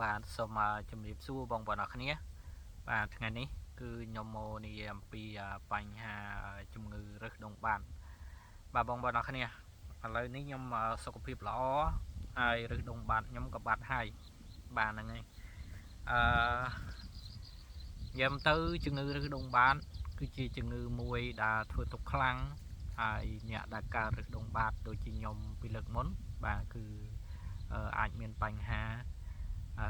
បាទសូមជម្រាបសួរបងប្អូនអរគ្នាបាទថ្ងៃនេះគឺខ្ញុំមកនិយាយអំពីបញ្ហាជំងឺរឹសដុងបាតបាទបងប្អូនអរគ្នាឥឡូវនេះខ្ញុំសុខភាពល្អហើយរឹសដុងបាតខ្ញុំក៏បាត់ហើយបាទហ្នឹងហើយអឺញ៉ាំទៅជំងឺរឹសដុងបាតគឺជាជំងឺមួយដែលធ្វើទុកខ្លាំងហើយអ្នកដែលកើតរឹសដុងបាតដូចជាខ្ញុំពីលើកមុនបាទគឺអាចមានបញ្ហាអឺ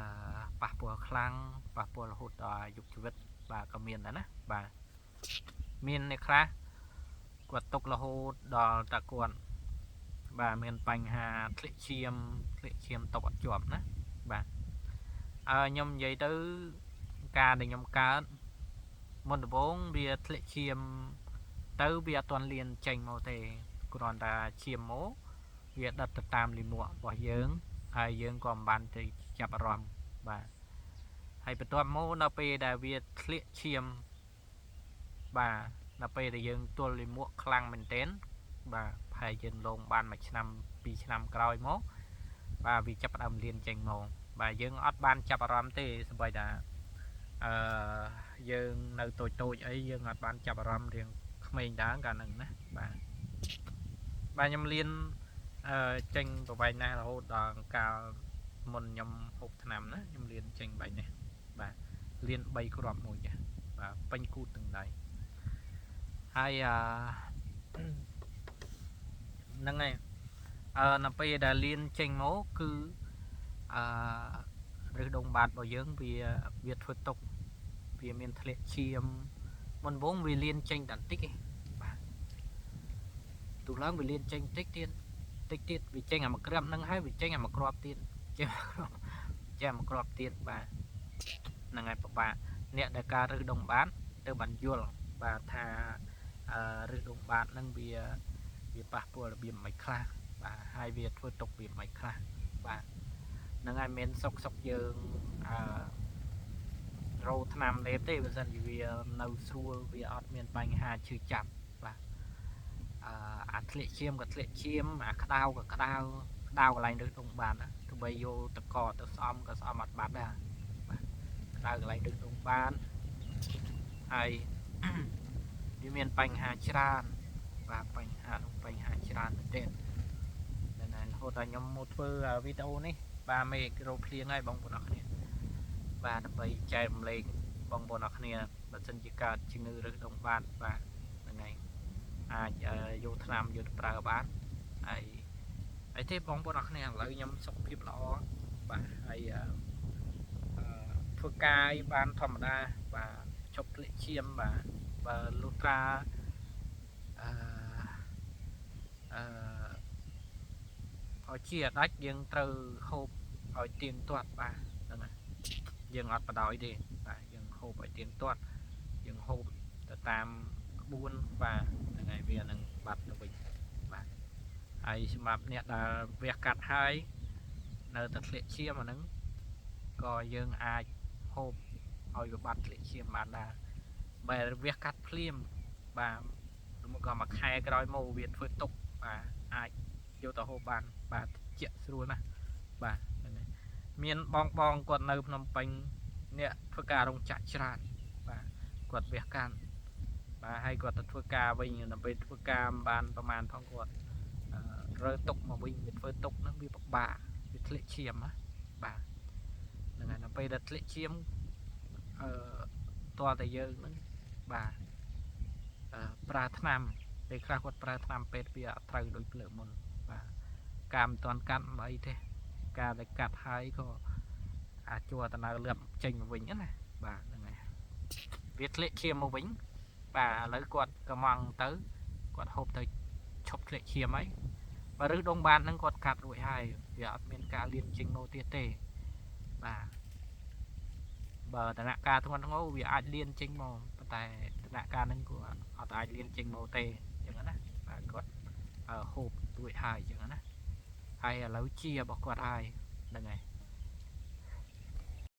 ប៉ះពាល់ខ្លាំងប៉ះពាល់រហូតដល់អាយុជីវិតបាទក៏មានដែរណាបាទមានអ្នកខ្លះគាត់ទុករហូតដល់តាគាត់បាទមានបញ្ហាធ្លាក់ឈាមធ្លាក់ឈាមតបអត់ជាប់ណាបាទអឺខ្ញុំនិយាយទៅការដែលខ្ញុំកើតមុនដំបូងវាធ្លាក់ឈាមទៅវាអត់ទាន់លៀនចេញមកទេគ្រាន់តែឈាមមកវាដិតទៅតាមលិមួករបស់យើងហើយយើងក៏មិនបានទៅចាប់អារម្មណ៍បាទហើយបន្ទាប់មកនៅពេលដែលវាធ្លាក់ឈាមបាទនៅពេលដែលយើងទល់លិមួកខ្លាំងមែនទែនបាទប្រហែលយើងលងបានមួយឆ្នាំពីរឆ្នាំក្រោយមកបាទវាចាប់ផ្ដើមលៀនចេញមកបាទយើងអត់បានចាប់អារម្មណ៍ទេសម្បីតាអឺយើងនៅតូចតូចអីយើងអត់បានចាប់អារម្មណ៍រៀងក្មេងដើមកាលហ្នឹងណាបាទបាទខ្ញុំលៀនអឺចេញប្រវែងណាស់រហូតដល់កាលមុនខ្ញុំហូបថ្នាំណាខ្ញុំលៀនចេញបែបនេះបាទលៀន3គ្រាប់មួយចាបាទពេញគូតទាំងដៃហើយអឺហ្នឹងហើយអឺនៅពេលដែលលៀនចេញមកគឺអឺរឹសដងបាតរបស់យើងវាវាធ្វើទុកវាមានធ្លាក់ឈាមមុនវងវាលៀនចេញតែបន្តិចឯងបាទទូឡើងវាលៀនចេញបន្តិចទៀតតិចទៀតវាចេញអាមួយគ្រាប់ហ្នឹងហើយវាចេញអាមួយគ្រាប់ទៀតចេញចេញអាមួយគ្រាប់ទៀតបាទហ្នឹងហើយពិបាកអ្នកដែលការរឹសដងបាតទៅបានយល់បាទថាអឺរឹសដងបាតហ្នឹងវាវាប៉ះពាល់របៀបមិនខ្លះបាទហើយវាធ្វើទុកវាមិនខ្លះបាទហ្នឹងហើយមានសុកសុកយើងអឺរោថ្នាំលេបទេបើសិនជាវានៅស្រួលវាអត់មានបញ្ហាឈឺចាប់បាទអឺអាធ្លាក់ឈាមក៏ធ្លាក់ឈាមអាក្តៅក៏ក្តៅក្តៅកន្លែងរឹសដងបាតណាទោះបីយកតកទៅស្អំក៏ស្អំអត់បាត់ដែរបាទក្តៅកន្លែងរឹសដងបានហើយវាមានបញ្ហាច្រើនបាទបញ្ហានោះបញ្ហាច្រើនមែនទែនណែរហូតដល់ខ្ញុំមកធ្វើវីដេអូនេះបាទមេករោភ្លៀងហើយបងប្អូនអរគ្នាបាទដើម្បីចែករំលែកបងប្អូនអរគ្នាបើសិនជាកើតជំងឺរឹសដងបាតបាទហ្នឹងហើយអាចយកថ្នាំយកទៅប្រើបានហើយហើយទេបងប្អូនអរគ្នាឥឡូវខ្ញុំសុខភាពល្អបាទហើយអឺធ្វើកាយបានធម្មតាបាទឈប់ធ្លាក់ឈាមបាទបើលុះត្រាអឺអឺឲ្យជាដាច់យើងត្រូវហូបឲ្យទៀងទាត់បាទហ្នឹងហើយយើងអត់បដ ாய் ទេបាទយើងហូបឲ្យទៀងទាត់យើងហូបទៅតាមក្បួនបាទហ្នឹងហើយវានឹងបាត់ទៅវិញបាទហើយសម្រាប់អ្នកដែលវះកាត់ហើយនៅតែធ្លាក់ឈាមអាហ្នឹងក៏យើងអាចហូបឲ្យវាបាត់ធ្លាក់ឈាមបានដែរបើវះកាត់ភ្លាមបាទឬមកក៏មួយខែក្រោយមកវាធ្វើទុកបាទអាចយកទៅហូបបានបាទជាក់ស្រួលណាស់បាទហ្នឹងហើយមានបងបងគាត់នៅភ្នំពេញអ្នកធ្វើការរោងចក្រច្រើនបាទគាត់វះកាត់បាទហើយគាត់ទៅធ្វើការវិញដើម្បីធ្វើការមិនបានប្រហែលផងគាត់រើទុកមកវិញវាធ្វើទុកហ្នឹងវាពិបាកវាធ្លាក់ឈាមណាបាទហ្នឹងហើយដល់ពេលដែលធ្លាក់ឈាមអឺតើតែយើងហ្នឹងបាទអឺប្រើថ្នាំពេលខ្លះគាត់ប្រើថ្នាំពេទ្យវាអត់ត្រូវដូចលើកមុនបាទការមិនទាន់កាត់មិនអីទេការដែលកាត់ហើយក៏អាចជួតនៅលឿបចេញមកវិញណាបាទហ្នឹងហើយវាធ្លាក់ឈាមមកវិញបាទឥឡូវគាត់កំងទៅគាត់ហូបទៅឈប់ធ្លាក់ឈាមហើយបើរឹសដងបានហ្នឹងគាត់កាត់រួចហើយវាអត់មានការលៀនចេញមកទៀតទេបាទបើតំណាក់ការធ្ងន់ធ្ងរវាអាចលៀនចេញមកប៉ុន្តែតំណាក់ការហ្នឹងក៏អត់អាចលៀនចេញមកទេអញ្ចឹងណាបាទគាត់ហូបរួចហើយអញ្ចឹងណាហើយឥឡូវជារបស់គាត់ហើយហ្នឹងហើយ